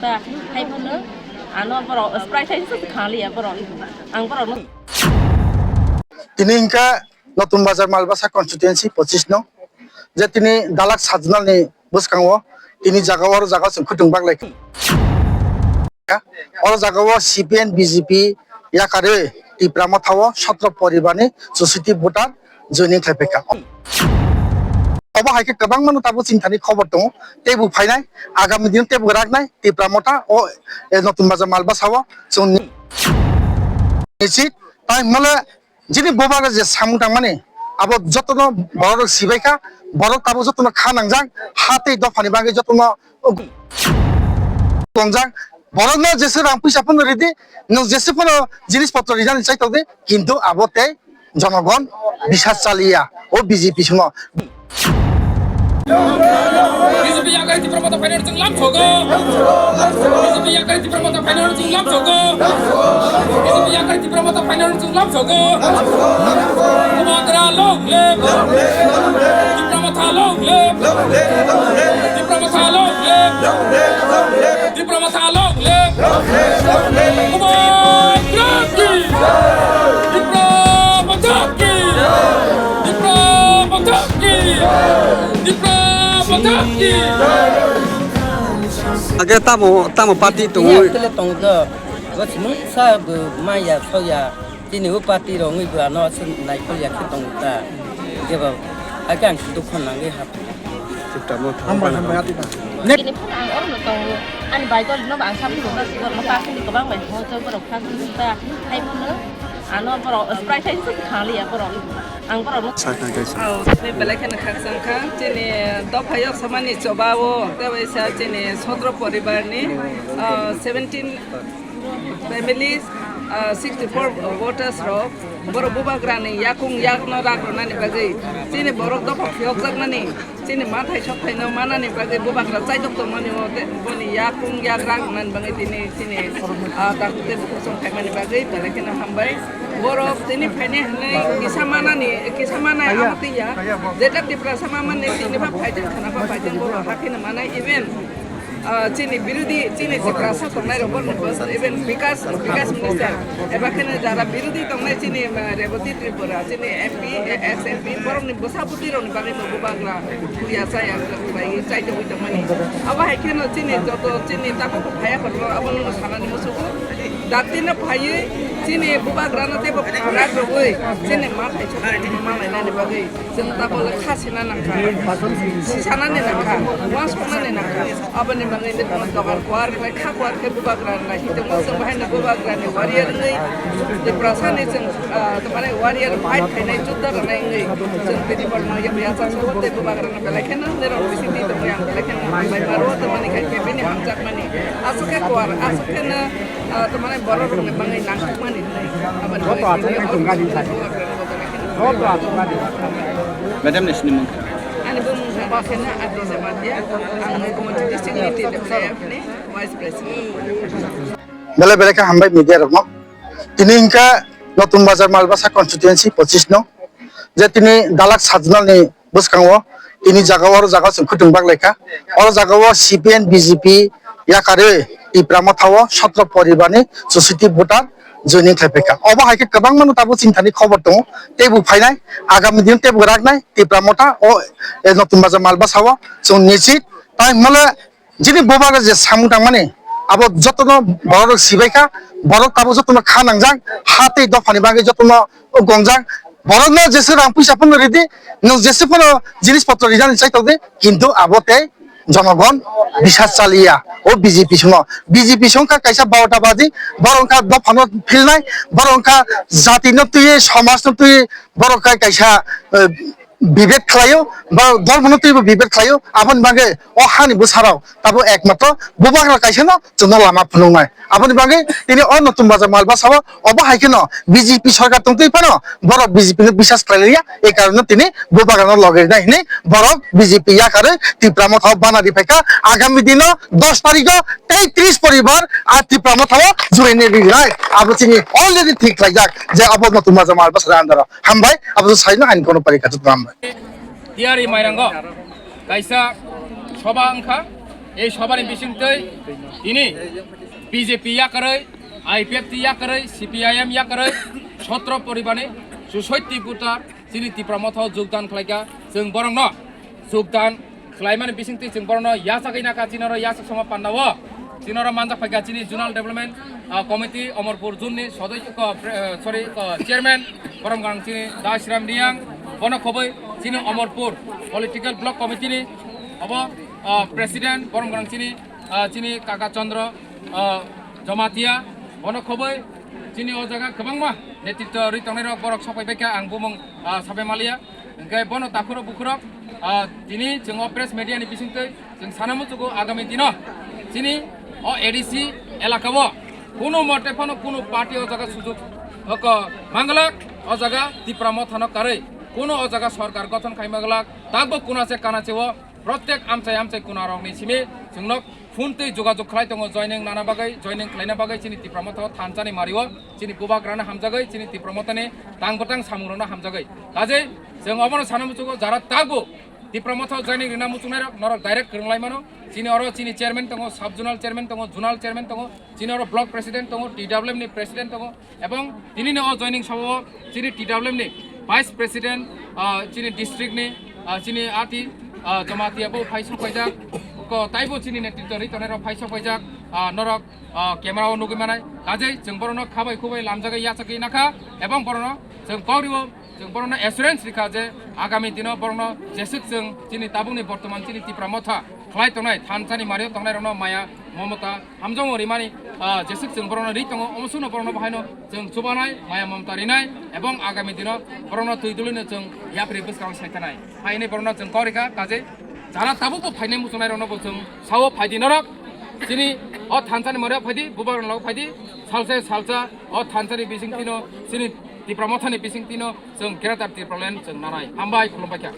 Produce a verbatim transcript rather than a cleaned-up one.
Ta, hai phano ano borok Sprite hai se khaliya borok. Ang borok no. Tini hingkha Notun Bazar Malbasa constituency pochis no, je tini dalak sajnal ni bwskango tini jaga o, oro jaga o chwng khutung baglai kha. Oro jaga o C P M B J P yakarwi Tipra Motha o sotro poribar ni chusiti voter joining khlai phaikha. Obo hai khe kwbangma no tabuk chini thani khobor tongo, teibo phainai, agami dino teibo raknai Tipra Motha o, e, Notun Bazar Malbasa o chwng ni-, nichit tai hwnmale jini bubagra je samung tangmani abo jotono borok rok sibaikha, borok tabuk jotono kha nangjak, ha tei dophani bagwi jotono tongjak, borokno jesa rang puisa phano ridi, nwng jesa phano jinis potro rijani chai tongdi, kintu abo tei jonogon bisas chaliya, o B J P songno. B J P yakarwi Tipra Motha phainani chwng lam sogo. B J P yakarwi Tipra Motha phainani chwng lam sogo. B J P yakarwi Tipra Motha phainani chwng lam sogo. Bubagra long live. Tipra Motha long live. Tipra Motha long live. Tipra Motha long live! Bubagra ki! Tipra Motha ki! Tipra Motha ki! Tipra Motha ki! Age tamo, tamo party tongo? Iya, tele tongo. Bo sini sa bo maya soya. Chini o party rok wngwi bo ano aswk naikolya khe tongo ta. Jeba hakhe ang dukha nangwi hap. Hambai, hambai, ati ta. Chini phano ang orono tongo. Ani bai dol no ang sabu rok no sibor no party ni kwbang bai hojo borok kha ta. Hai phano ano borok Sprite hai se khaliya borok. Ang borok no. Sakha kaisa. Oh, chini belai kheno khakchang kha. Chini dopha yok samani choba o. Tei waisa chini sodro poribar ni, ah, seventeen family, ah, sixty four voters rok, borok bubagrani yakung yakno rak rwnani bagwi, chini borok dopha phiyokjakmani, chini mathai sothaino manani bagwi bubagra chaidok tongmani o, te boni yakung yak rak rwnani bagwi tini chini, ah, dakti bukhuk song khaimani bagwi belai kheno hambai. Borok tini phainai hwnwi kisa manani, kisa manai abo twiya, jeta Tiprasa mamani tini pha phaijak khana pha phaijak borok hakheno manai even Ah, chini birodhi, chini Tiprasa tongnai rok borokni bwsa, even Bikas, Bikas Minister, eba kheno jara birodhi tongnai chini, ah, Rebati Tripura, chini M P, ex M P, borokni bwsa bwtwi rokni bagwi bo bubagra huya chaya bai chaitogwi tongmani. Abo hai kheno chini joto chini tabuk phaya khorokno abono sanani muchungo. Dakti no phaiwi chini bubagrano teibo pharak rwui chini mathai sothaino malainani bagwi. Chwng tabole kha sina nangkha, sisanani nangkha, uansuknani nangkha. Aboni bagwi nini dogar kuar khlai kha kuar khe bubagra nai. Hitongma chwng bahaino bubagrani warrior wngwi Tiprasani chwng, ah, tamani warrior fight khainai, judda rwnai wngwi chwng tini borokno yakya chasao tei bubagrano belai kheno nirok bisingtwi tongwi ang belai kheno hambai maro tamani khai khe bini hamjakmani aswk khe kuar aswk kheno, ah, tamani borok rokni bagwi nangkukmani hwnwi aboni bagwi tini o bubagrano belai kheno Madam ni sini mungkha. Ani bumung kha Basena Adi Jamatia, ang Gomati district ni T D F ni vice president. Belai belai khe hambai media rokno. Tini hingkha Notun Bazar Malbasa constituency pochis no, je tini dalak sajnal ni bwskango tini jaga o, oro jaga o chwng khutung baglai kha. Oro jaga o C P M B J P yakarwi Tipra Motha o sotro poribar ni chusiti voter joining khlai phaikha. Obo hai khe kwbangma no tabuk chini thani khobor tongo, teibo phainai, agami dino teibo raknai Tipra Motha o, e, Notun Bazar Malbasa o chwng nichit. Tai hwnmale jini bubagra je samung tangmani abo jotono borok rok sibaikha, borok tabuk jotono kha nangjak, ha tei dophani bagwi jotono gongjak, borokno jesa rang puisa phano ridi, nwng jesa phano jinis potro rijani chai tongdi, kintu abo tei jonogon bisas chaliya o B J P songno. B J P songkha kaisa barotabaji, borok wngkha dophano philnai, borok wngkha jatino twiwi, somajno twiwi, borok kai kaisa, eh, bibet khlaio, ba dhormono twiwi bibet khlaio, aboni bagwi o hani bwsarok tabuk ekmatro bubagra kaisano chwngno lama phunuknai. Aboni bagwi tini o Notun Bazar Malbasa o obo hai kheno B J P sorkar tongtwi phano borok B J P no bisas khlai liya, e karone tini bubagrano loge rinai hwnwi borok B J P yakarwi Tipra Motha o bana riphaikha. Agami dino dos tarikh o tei tris poribar a Tipra Motha o juaini rinai. Abo chini already thik khlaijak je abo Notun Bazar Malbasa under o. Hambai, abo saino ani kono pari kachuk hambai. Tiyari mairango kaisa soba wngkha, Ei sobani bisingtwi tini B J P yakarwi, I P F T yakarwi, C P I M yakarwi, sotro poribarni susoiti voter chini Tipra Motha o jogdan khlaikha. Chwng borokno jogdan khlaimani bisingtwi chwng borokno yachagwi nakha, chini oro yachak songma pandao chini oro manjak phaikha chini Zonal Development, ah, Committee, Omorpur Zone ni sodoi-, ko, pre-, eh, sorry, ko, Chairman, borom gwnang chini Dashiram Reang, bono khoboi chini Omorpur Political Block Committee ni obo, ah, President, borom gwnang chini, ah, chini Kaka Chandra, ah, Jamatia, bono khoboi chini o jaga kwbangma netritwo rwi tongnai rok borok sokpai baikha, ang bumung, ah, sabai maliya. Hwnkhe bono takhurok bukhurok, ah, tini chwng o press media ni bisingtwi chwng sana muchugo agami dino chini o A D C elaka o kuno mote phano kuno party o jaga sujug hoko manglak, o jaga Tipra Mothano karwi kuno o jaga sorkar gothon khai manglak, takbo kuna se kana se o protek amchai amchai kuna rokni simi chwngno phone twi jogajog khlai tongo, joining nana bagwi, joining khlaina bagwi chini Tipra Motha o thansa ni mario chini bubagrano hamjagwi, chini Tipra Mothani tang bwtang samungrokno hamjagwi. Kajei chwng obono sana muchugo, jara takbo Tipra Motha o joining rina muchungnai rok norok direct kwrwng lai mano. Chini oro chini chairman tongo, sub zonal chairman tongo, zonal chairman tongo, chini oro block president tongo, T W M ni president tongo, ebong tinini o joining sabao chini T W M ni vice president, ah, chini district ni, ah, chini ati, ah, Jamatia bo phai sok paijak, ko taibo chini netritwo rwi tongnai rok phai sok paijak, ah, norok, ah, camera o nugwi manai. Kajei chwng borokno khabai khubai lamjagwi yachagwi nakha, ebong borokno chwng kok rio, chwng borokno assurance rikha je agami dino borokno jeswk chwng chini tabukni bortoman chini Tipra Motha khlai tongnai, thansa ni mario tongnai rokno maya, momota, hamjakmung rimani, ah, jeswk chwng borokno ri tongo, omo sukno borokno bo haino chwng chubanai, maya momta rinai, ebong agami dino borokno twi dulino chwng yapri bwskango saithanai. Haini borokno chwng kok rikha, kajei jara tabukbo phainai muchungnai rokno bo chwng sao phaidi norok. Chini o thansa ni mario phaidi, bubagrano phaidi, salsa salsa o thansa ni bisingtwino, chini Tipra Mothani bisingtwino chwng Greater Tipraland chwng nanai. Hambai, khulumbai kha.